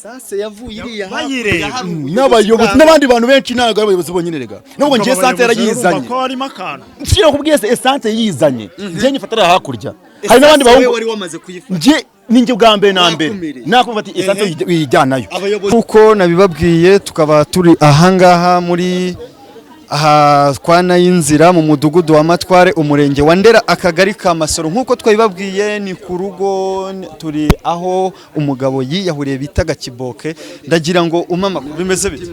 Essence yavuye iriya Bayireba. hakurya hari ubuyobozi N'abayobozi n'abandi bantu benshi, ntabwo ari abayobozi bonyine rega. Nubwo ngiye, essence yarayizanye. Ko harimo akantu. Nshyira kubwiye, essence yizanye, njye nyifatira hakurya, hari n'abandi Essence wowe bahungu. Wari wamaze kuyifata? Njye ninjye bwa mbere na mbere Wakumiriye. nakumva ati essence uyijyanayo. Abayobozi. Nk'uko nabibabwiye, tukaba turi ahangaha muri aha kwa Nayinzira, mu mudugudu wa Matware, umurenge wa Ndera, akagari ka Masoro. Nk'uko twabibabwiye, ni ku rugo, turi aho umugabo yiyahuriye bitaga Kiboke. Ndagira ngo umpe amakuru, bimeze bite?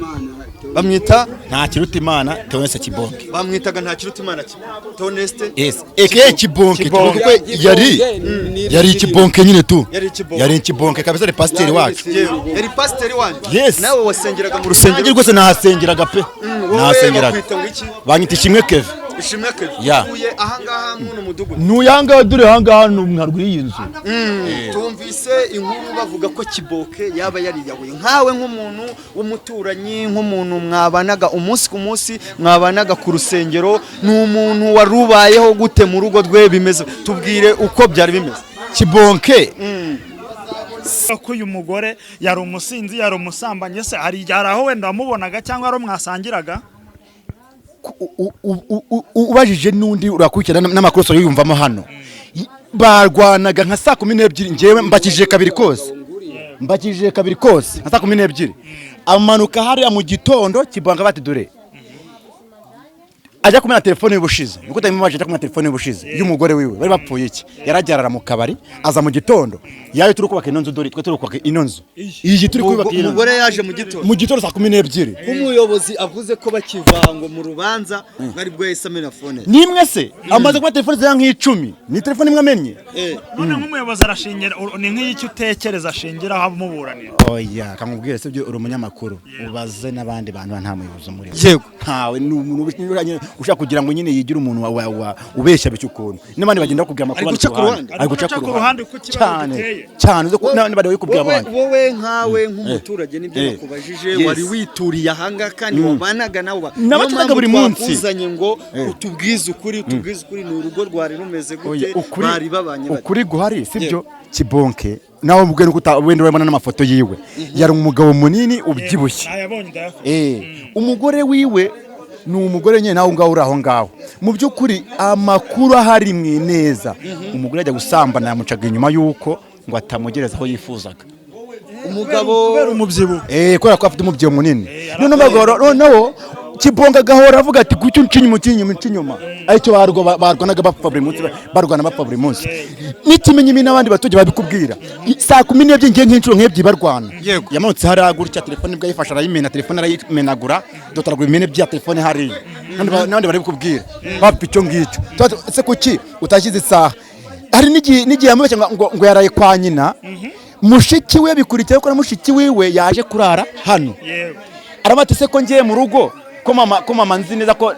Bamwita? Ntakirutimana Theoneste Kibonke. Bamwitaga Ntakirutimana Theoneste. Yes, aka Kibonke. Kibonke ko yari Kibonke nyine tu. Yari Kibonke. Yari Kibonke kabisa, ari pasiteri wacu. Yari pasiteri wanyu? Yes. Nawe wasengeraga mu Nanjye rusengero? Rwose nahasengeraga pe. Wowe Nahasengeraga. bakwita ngo iki? Banyita Ishimwe Keve. Ishimwe Keve. Ya. Utuye ahangaha muno mudugudu? Ntuyangaha, dore ahangaha ni haruguru y'iyi nzu. Tumvise inkuru bavuga ko Kiboke yaba yariyahuye. Nkawe nk'umuntu w'umuturanyi, nk'umuntu mwabanaga umunsi ku munsi, mwabanaga ku rusengero, ni umuntu wari ubayeho gute mu rugo rwe? Bimeze, tubwire uko byari bimeze. Kibonke. Ko uyu mugore yari umusinzi, yari umusambanyi se, hari aho wenda wamubonaga cyangwa ari mwasangiraga? Ubajije n'undi urakurikirana n'amakuru sore yumvamo hano. Barwanaga nka saa 12, njyewe mbakijije kabiri kose, mbakijije kabiri kose nka saa 12, amanuka hariya mu gitondo. Kibonke bati dore ajya kumena telefone y'ubushize, niko utabimubaje, ajya kumena telefone y'ubushize y'umugore wiwe bari bapfuye iki, yarajyarara mu kabari, aza mu gitondo yayo turi kubaka ino nzu. Dore twe turi kubaka ino nzu, iyi turi kubaka ino nzu. Umugore yaje mu gitondo? Mu gitondo saa 12. Nk'umuyobozi avuze ko bakiva ngo mu rubanza bari bwo yahise amena phone. Nimwe se? Amaze kuba telefone zigera nk'icumi, ni telefone imwe amennye. None nk'umuyobozi arashingira, ni nk'icyo utekereza ashingiraho amuburanira? Oya, kamubwire se, uri umunyamakuru, ubaze n'abandi bantu, nta muyobozi umurimo. Ntawe, ni umuntu ushaka kugira ngo nyine yigire umuntu ubeshya bityo ukuntu n'abandi bagenda bakubwira amakuru. Ari guca ku ruhande. Ari guca ku ruhande uko ikibazo cyane giteye. Cyane, uzi ko n'abandi bari kubwira Wowe abandi. Wowe nkawe nk'umuturage, nibyo nakubajije. Wari wituriye ahangaha kandi wabanaga nabo Nabacanaga buri munsi. Twakuzanye ngo utubwize ukuri, utubwize ukuri. Ni urugo rwari rumeze Oya, gute? ukuri Bari babanye bate? Ukuri guhari sibyo, Kibonke nawe ubwe nuko wenda urabona n'amafoto yiwe, yari umugabo munini ubyibushye. Nayabonye, ndayafite. Umugore wiwe ni umugore nyine nawe ngaho uri aho ngaho. Mu by'ukuri amakuru ahari neza, umugore ajya gusambana yamucaga inyuma y'uko ngo atamugereza aho yifuzaga. Umugabo? Kubera umubyibuho. Kubera ko afite umubyibuho munini. Noneho Kibonke agahora avuga ati kuki unca inyuma, unca inyuma, unca inyuma, aricyo barwanaga bapfa buri munsi, barwana bapfa buri munsi. N'ikimenyimi n'abandi baturage babikubwira. Saa 12 ngiye nk'inshuro nk'ebyiri barwana. Yamanutse hariya gutya, telefone ibwo ayifashe arayimena, telefone arayimenagura, dotoragura ibimene bya telefone hariya. N'abandi barabikubwira, bapfa icyo ngicyo. Se kuki utashyize isaha? Hari n'igihe yamubeshya ngo yaraye kwa nyina, mushiki we bikurikiyeho, ko na mushiki wiwe yaje kurara hano. Aravuga ati se ko ngiye mu rugo, ko mama nzi neza ko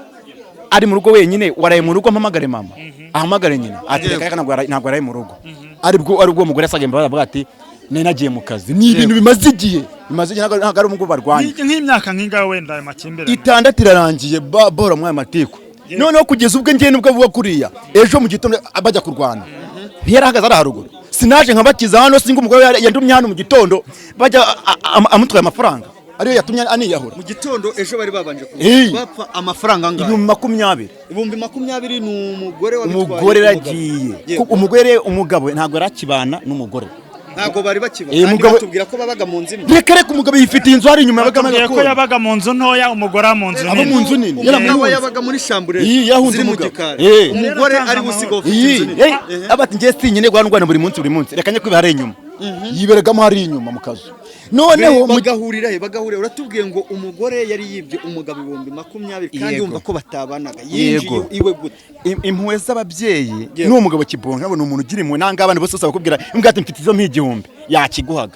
ari mu rugo wenyine, waraye mu rugo, mpamagare mama, ahamagare nyina, ati reka reka, ntabwo yaraye mu rugo. Aribwo umugore yasabye imbabazi, avuga ati nari nagiye mu kazi. Ni ibintu bimaze igihe, bimaze igihe, ntabwo ari ubwo barwanya. Nk'imyaka nk'ingahe wenda ayo makimbirane? 6 irarangiye bahora muri ayo matiku. Noneho kugeza ubwo ngiye, nubwo avuga kuriya, ejo mu gitondo bajya kurwana ntiyarahagaze ari haruguru? Sinaje nkabakiza hano? Singa umugore yandumye hano mu gitondo, bajya amutwaye amafaranga, ariyo yatumye aniyahura. Mu gitondo ejo bari babanje bapfa amafaranga angahe? 20,000. 20,000 ni umugore wabitwaye? Umugore Umugabo. yaragiye. Umugore, umugabo ntabwo yarakibana n'umugore. Ntabwo bari bakiba? Eh, Kandi batubwira ko babaga mu nzu imwe. Reka reka, umugabo yifitiye inzu hari inyuma yabagamo. Batubwiye ko Agakoni. yabaga mu nzu ntoya, umugore aba mu nzu Aba nini. mu nzu nini. Umugabo Yaramuhunze. yabaga muri chambre Iyi, yahunze ziri mu umugabo. gikari, umugore Yaratanze ari amahoro. busiga ufite Iyi, inzu nini. aba ati ngiye sinyine guhana buri munsi buri munsi, reka njye kwiba hariya inyuma. Yiberagamo hariya inyuma mu kazu. Noneho Bagahurira he? Bagahurira, uratubwiye ngo umugore yari yibye umugabo 20,000 kandi wumva ko batabanaga, yinjiye iwe gute? Impuhwe z'ababyeyi. N'uwo mugabo Kibonke nabona umuntu ugira impuhwe, nanga abana bose bakubwira imbwa ati mfite izo mpa igihumbi, yakiguhaga,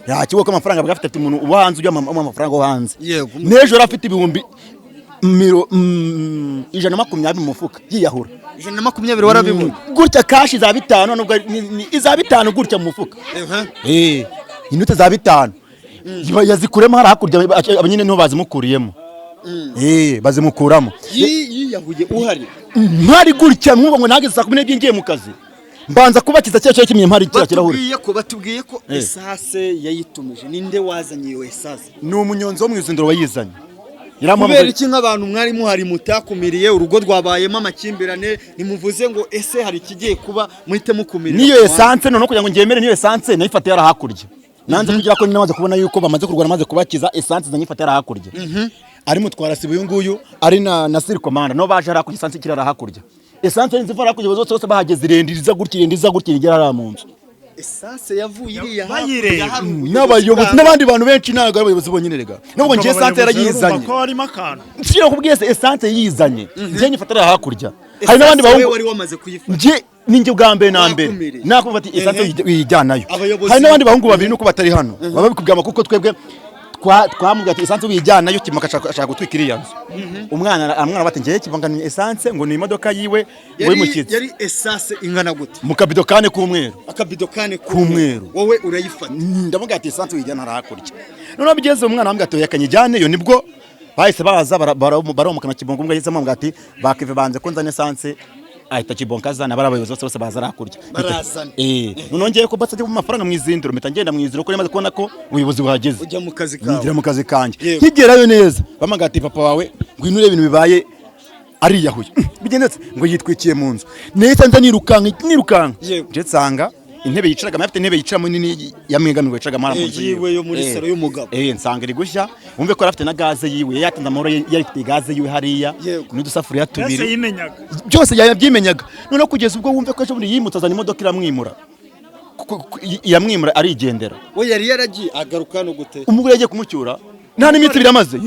yakiguha ko amafaranga aba afite. Ati umuntu uba hanze ujya umuha amafaranga wo hanze. N'ejo yari afite ibihumbi 120 mu mufuka yiyahura. 120 warabibona? Gutya cash za bitanu, nubwo iza bitanu gutya mu mufuka. Inote za bitanu yazikuremo hari hakurya, aba nyine niho bazimukuriyemo. Bazimukuramo. Yiyahuye uhari? Mpari gutya, mwumva ngo nageze saa 12 ngiye mu kazi. Mbanza kubakiza cya cyo kimye mpari kiriya kirahure. Batubwiye ko essence yayitumije. Ninde wazanye iyo essence? Ni umunyonzi wo mu izindiro wayizanye. Kubera Yaramuhamagaye. iki nk'abantu mwari muhari mutakumiriye urugo rwabayemo amakimbirane? Ntimuvuze ngo ese hari ikigiye kuba, muhite mukumirira Niyo ku muhanda? essence noneho kugira ngo ngemere, niyo essence nayifata yari hakurya. Nanze kugira ko namaze kubona yuko bamaze kurwana, maze kubakiza, essence nayifata yari hakurya. Ari mutwara sibo uyu nguyu, ari na sirikomanda no baje hariya hakurya, essence ikiri hakurya. Essence nzi ivara hakurya, bose bose bahageze, irenda iza gutya, irenda iza gutya, igera hariya mu nzu. Essence yavuye iriya Bayireba. hakurya, hari ubuyobozi N'abayobozi n'abandi bantu benshi, ntabwo ari abayobozi bonyine rega. Nubwo ngiye essence yarayizanye. Ko harimo akantu. Nshyira kubwiye se, essence yizanye, njye nyifata hariya hakurya. Essence Hari n'abandi wowe bahungu. wari wamaze kuyifata? Njye ninjye bwa mbere na mbere Wakumiriye. nakumva ati essence uyijyanayo. Abayobozi- Hari n'abandi bahungu babiri nuko batari hano baba babikubwira amakuru ko twebwe twamubwiye ati essence uyijyanayo, Kimoka ashaka gutwika iriya nzu. Umwana aramwana bati ngiye Kibonga ni essence, ngo ni imodoka yiwe ngo y'umushyitsi. Yari essence ingana gute? Mu kabido kane k'umweru. Akabido kane K'umweru. Wowe urayifata? Ndamubwira ati essence uyijyana hariya hakurya. Noneho bigeze umwana arambwira ati reka nyijyaneyo. Nibwo bahise baza baromokana. Kibonga ubwo yahise amubwira ati bakive banze ko nzana essence, ahita Kibonka azana bari abayobozi bose bose baza hakurya. Barazana. Noneho ngiye ko basajya mu mafaranga mu izindiro, mpita ngenda mu izindiro kuko namaze kubona ko ubuyobozi buhageze. Ujya mu kazi kawe. Ngira mu kazi kanjye. Yego. Nkigerayo neza bamubwira ati papa wawe ngwino urebe ibintu bibaye, ariyahuye. Bigendetse ngo yitwikiye mu nzu. Nahise nza nirukanka nirukanka. Yego. Nje nsanga intebe yicaragamo, afite intebe yicaramo nini yamwegamirwa yicaragamo hariya mu nzu Yiwe yo muri Eh, salo y'umugabo. Nsanga iri gushya. Wumve ko yari afite na gaze yiwe, yari yatanze amahoro, yari afite gaze yiwe hariya n'udusafuriya Mbese tubiri. yimenyaga? Byose yabyimenyaga. Noneho kugeza ubwo wumve ko ejo bundi yimutse, azana imodoka iramwimura. Iramwimura arigendera. We yari yaragiye agaruka no gute? Umugore yagiye kumucyura nta n'iminsi 2 amaze.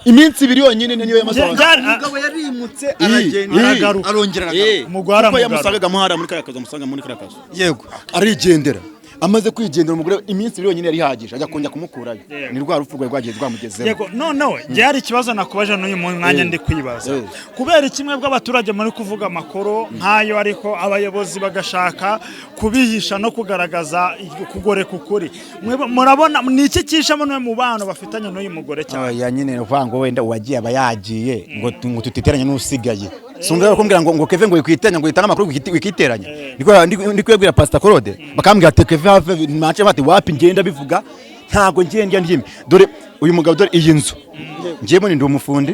Iminsi 2 yonyine niyo yamaze. Umugabo yarimutse aragenda, Aragaruka. arongera aragaruka. Umugore Kuko aramugarura. yamusangaga muhara muri kariya kazu, amusanga muri kariya kazu. Yego. Arigendera. Amaze kwigendera, umugore iminsi 2 yonyine yari ihagije, ajya kongera kumukurayo. Yego. Ni rwa rupfu rwari rwagiye rwamugezeho. Yego, noneho njye hari ikibazo nakubaje n'uyu mwanya ndi kwibaza. Kubera kimwe bw'abaturage muri kuvuga amakuru nk'ayo, ariko abayobozi bagashaka kubihisha no kugaragaza kugoreka ukuri. Mwebwe murabona ni iki cyishamo n'uyu mubano bafitanye n'uyu mugore cyane? Oya nyine, ni ukuvuga ngo wenda uwagiye aba yagiye, ngo tutiteranye n'usigaye. Sumva bakubwira ngo Keve ngo wikwiteranya, ngo witange amakuru wikiteranya. Niko ndi kwibwira Pastor Claude, bakambwira ati Keve have mace, bati wapi, ngenda bivuga, ntago ngenda ndimi. Dore uyu mugabo, dore iyi nzu, njyewe ndi umufundi,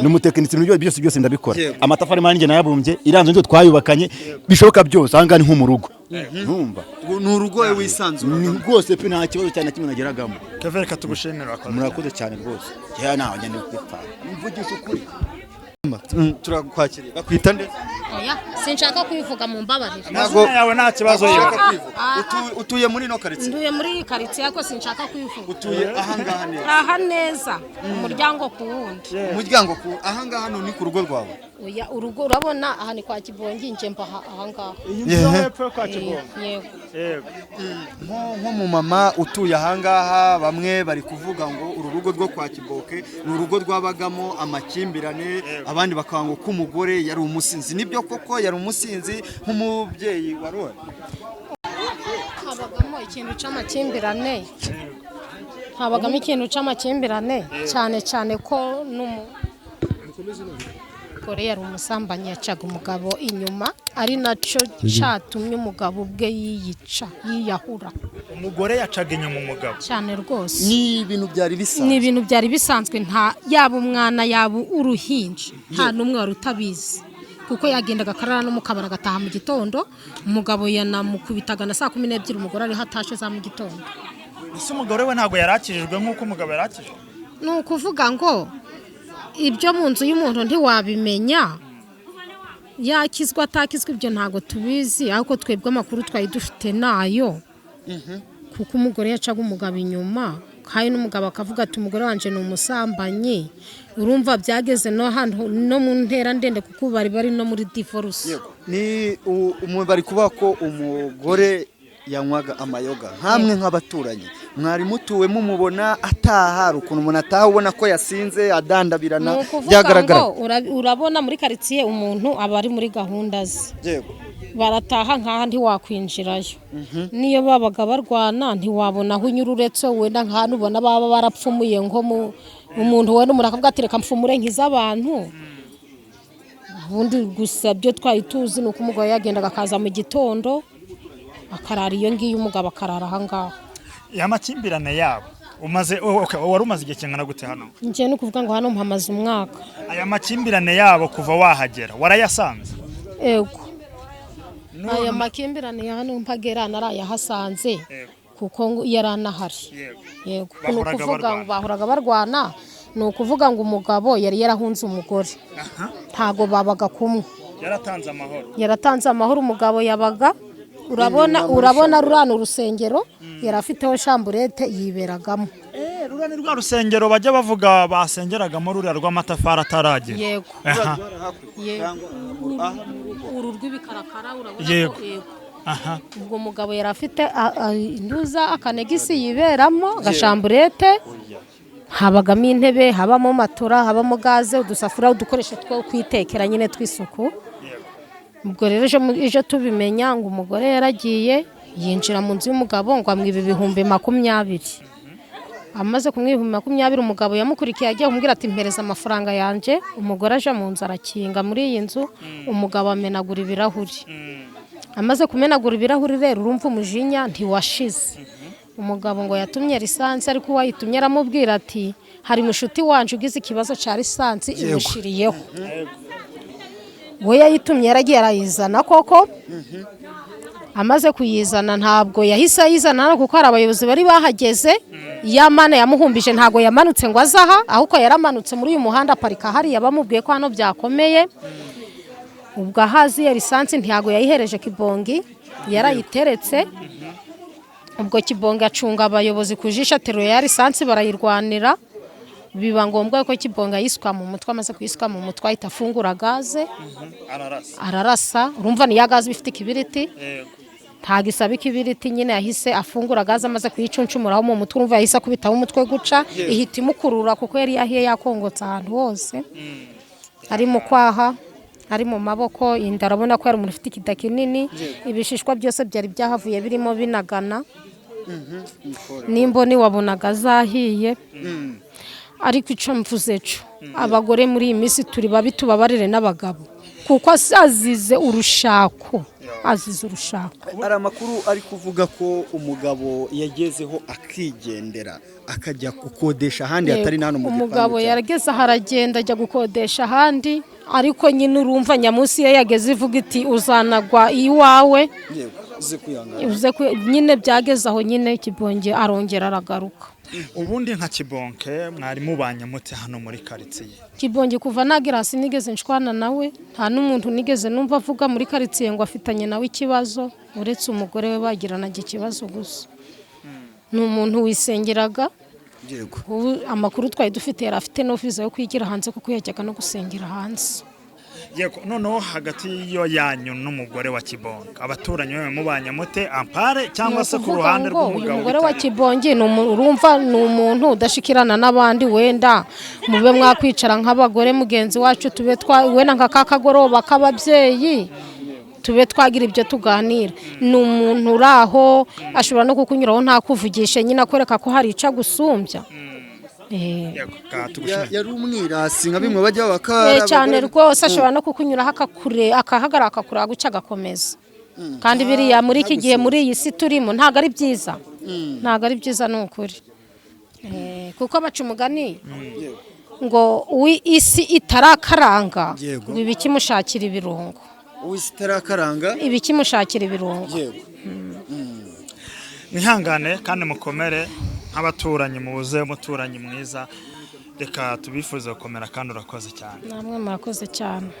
ni umutekinisiye, ibintu byose byose ndabikora. Amatafari manjye nayabumbye, iriya nzu nitwe twayubakanye, bishoboka byose. Aha ngaha ni nko mu rugo, ntumva? Ni urugo wowe wisanzura. Ni rwose pe, nta kibazo cyane na kimwe nageragamo. Keve, reka tugushimire, wakoze. Murakoze cyane rwose, njyewe ntaho ngenda gupfa, mvugisha ukuri. Turakwakiriye. Bakwita nde? Oya, sinshaka kubivuga, mu mbabarire. Amazina yawe nta kibazo Ntabwo yiwe. ushaka kwivuga. Utuye muri ino karitsiye? Nduye muri iyi karitsiye ariko sinshaka kubivuga. Utuye ahangaha neza? Aha neza, umuryango ku wundi. Umuryango ku ahangaha. Hano ni ku rugo rwawe? Oya, urugo urabona aha ni kwa Kibongi, nje mba ahangaha. Iyi nzu yo hepfo yo kwa Kibongo? Yego. Yego. Nk'umumama utuye ahangaha, bamwe bari kuvuga ngo uru rugo rwo kwa Kiboke ni urugo rwabagamo amakimbirane, abandi bakavuga ngo ko umugore yari umusinzi. Nibyo koko yari umusinzi, nk'umubyeyi wa Rora? Habagamo ikintu c'amakimbirane, habagamo ikintu c'amakimbirane cyane cyane ko n'umugore yari umusambanyi, yacaga umugabo inyuma, ari nacyo cyatumye umugabo ubwe yiyica, yiyahura. Umugore yacaga inyuma umugabo? Cyane rwose. Ni ibintu byari bisanzwe? Ni ibintu byari bisanzwe. Nta yaba umwana, yaba uruhinja, nta n'umwe wari utabizi, kuko yagendaga akarara no mu kabari, agataha mu gitondo. Umugabo yanamukubitaga na saa 12, umugore ariho atashe za mu gitondo. Ese umugore we ntabwo yari akijijwe nk'uko umugabo yari akijijwe? Ni ukuvuga ngo ibyo mu nzu y'umuntu ntiwabimenya, yakizwa atakizwa ibyo ntabwo tubizi, ariko twebwe amakuru twari dufite nayo, kuko umugore yacaga umugabo inyuma, kandi n'umugabo akavuga ati umugore wanjye ni umusambanyi. Urumva byageze no hano no mu ntera ndende, kuko bari bari no muri divorce. Ni bari kuvuga ko umugore yanywaga amayoga. Nkamwe nk'abaturanyi mwari mutuwe mumubona ataha, hari ukuntu umuntu ataha ubona ko yasinze adandabirana, Ni ukuvuga byagaragara? ngo urabona muri karitsiye umuntu aba ari muri gahunda ze. Barataha nkaha ntiwakwinjirayo, niyo babaga barwana ntiwabona aho unyura, uretse wenda nk'ahantu ubona baba barapfumuye, nko mu umuntu wenda umuntu akavuga ati reka mfumure nkize abantu. Ubundi gusa byo twari tuzi ni uko umugabo yagendaga akaza mu gitondo akarara iyo ngiyo, umugabo akarara ahangaha. Ya makimbirane yabo umaze, oh, okay, wari umaze igihe kingana gute hano? Njye ni ukuvuga ngo hano mpamaze umwaka. Aya makimbirane yabo kuva wahagera warayasanze? Ego, aya makimbirane ya hano mpagera narayahasanze kuko ngo yari anahari. Yego, ni Bahoraga ukuvuga ngo barwana. Bahoraga barwana. Ni ukuvuga ngo umugabo yari yarahunze umugore, ntago babaga kumwe. Yaratanze amahoro. Yaratanze amahoro. Umugabo yabaga, urabona ruriya ni urusengero, yari afiteho chambrette yiberagamo. Ruriya ni rwa rusengero bajya bavuga basengeragamo, ruriya rw'amatafari ataragera? Yego. Yego, uru rw'ibikarakara urabona ko, yego. Ubwo mugabo yari afite intuza akanegisi yiberamo, agachambrette, habagamo intebe, habamo matora, habamo gaze, udusafuriya, udukoresho two kwitekera nyine tw'isuku. Ubwo rero ejo tubimenya ngo umugore yaragiye yinjira mu nzu y'umugabo ngo amwiba 20,000. Amaze kumwiba 20,000, umugabo yamukurikiye agiye kumubwira ati: "Mpereza amafaranga yanjye." Umugore aje mu nzu arakinga muri iyi nzu, umugabo amenagura ibirahuri. Amaze kumenagura ibirahuri rero, urumva umujinya ntiwashize. Umugabo ngo yatumye lisansi, ariko uwayitumye aramubwira ati: "Hari mushuti wanje ugize ikibazo cya lisansi, imushiriyeho." We yayitumye yaragiye arayizana koko. Amaze kuyizana, ntabwo yahise ayizana hano kuko hari abayobozi bari bahageze. Ya mana yamuhumbije, ntabwo yamanutse ngo aze aha, ahubwo yaramanutse muri uyu muhanda aparika hariya, bamubwiye ko hano byakomeye. Ubwo ahazi iyo lisansi ntabwo yayihereje Kibongi, yarayiteretse. Ubwo Kibongi acunga abayobozi ku jisho, ateruye ya lisansi barayirwanira, biba ngombwa ko Kibongi ayisuka mu mutwe. Amaze kuyisuka mu mutwe ahita afungura gaze. Ararasa. Ararasa. Urumva ni ya gaze iba ifite ikibiriti. Ntabwo isaba ikibiriti nyine. Yahise afungura gaze, amaze kuyicuncumuraho mu mutwe, urumva yahise akubitaho umutwe guca, ihita imukurura kuko yari yahiye yakongotse ahantu hose, ari mu kwaha, ari mu maboko, inda. Arabona ko yari umuntu ufite ikida kinini, ibishishwa byose byari byahavuye birimo binagana n'imboni wabonaga zahiye. Ariko icyo mvuze cyo, abagore muri iyi minsi turi babi, tubabarire n'abagabo, kuko azize urushako, azize urushako. Hari amakuru ari kuvuga ko umugabo yagezeho akigendera, akajya gukodesha ahandi hatari na hano mu gipangu Umugabo cyawe. yarageze aho aragenda ajya gukodesha ahandi, ariko nyine urumva nyamunsi iyo yageze ivuga iti: "Uzanagwa iwawe." Yego, uze kwihangana. Nyine byageze aho nyine Kibonge arongera aragaruka. Ubundi nka Kibonke mwari mubanye mute hano muri karitsiye? Kibonge kuva nagera hasi nigeze nshwana nawe, nta n'umuntu nigeze numva avuga muri karitsiye ngo afitanye nawe ikibazo, uretse umugore we bagiranaga ikibazo gusa. Ni umuntu wisengeraga. Ubu amakuru twari dufite, yari afite no viza yo kwigira hanze kuko yajyaga no gusengera hanze. Yego, noneho hagati y'iyo yanyu n'umugore wa Kibonke, abaturanyi be mubanye mute ampare cyangwa se ku Ni ukuvuga ruhande ngo uyu rw'umugabo mugore wa bitari? Kibonge ni urumva ni umuntu udashikirana n'abandi. Wenda mube mwakwicara nk'abagore mugenzi wacu, tube twa wenda nka ka kagoroba k'ababyeyi, tube twagira ibyo tuganira. Ni umuntu uri aho ashobora no kukunyuraho ntakuvugishe, nyine akwereka ko hari icyo agusumbya. Yego, ka tugushimire. Yari umwirasi nka bimwe bajya bakara? Cyane rwose, ashobora no kukunyuraho akakure, akahagarara akakureba gutya agakomeza. Kandi biriya muri iki gihe, muri iyi si turimo, ntabwo ari byiza, ntabwo ari byiza, ni ukuri. Kuko baca umugani ngo isi itarakaranga ngo ibikimushakira ibirungo. Uw'isi itarakaranga. Ibikimushakira ibirungo. Mwihangane kandi mukomere nk'abaturanyi, mubuze umuturanyi mwiza. Reka tubifuze gukomera kandi urakoze cyane. Namwe murakoze cyane.